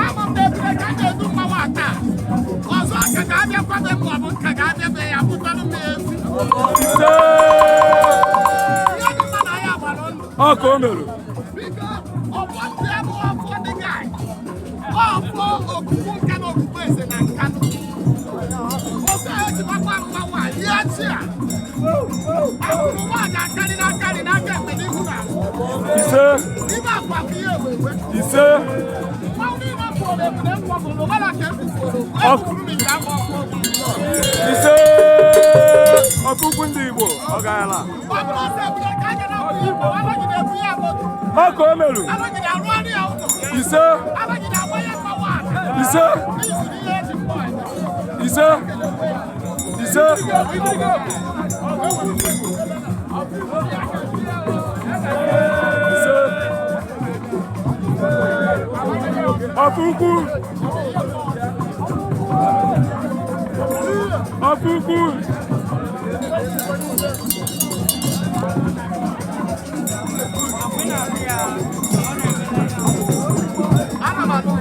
Ama m na ebule ka m ga-edu mmanwụ a taa. Ọzọ ka ga-abịakwa be m maọbụ nka ga-abịa be ya butere m ya efi. Ise. Ihe dị mma na ya gbara ndụ. Ọ ka o mere. Biko, ọfọ ndị abụ ọfọ dị gị. Ọfọ okuku nka na okuku eze na nkanụ. Ofe a ejibakwa mmanwụ a ihe chi a. Akụrụwa ga-akarị n'akarị n'aka ekpe n'ihu na azụ. Ise. Ibe akwa bụ ihe ewewe. Ise. Mmanwụ niile pụrụ ebule mkpọgụrụ, mana ka ekwufuru. Ekwuru m ije ama ọkụ. Ise. Ọkụkụ ndị Igbo ọ gaala. Ọ bụrụ ọsọ ebule ka a ga na-abụ Igbo, anọgide ebu ya moto. Ọ ka o mere. Anọgide arụ ọrụ ya ụlọ. Ise. Anọgide agba ya mmanwụ ala. Ise. N'izuru ihe eji mmụọ eme. Ise. Ise. Ise. Ọkụ ukwu. Ọkụ ukwu. Ana m anụ.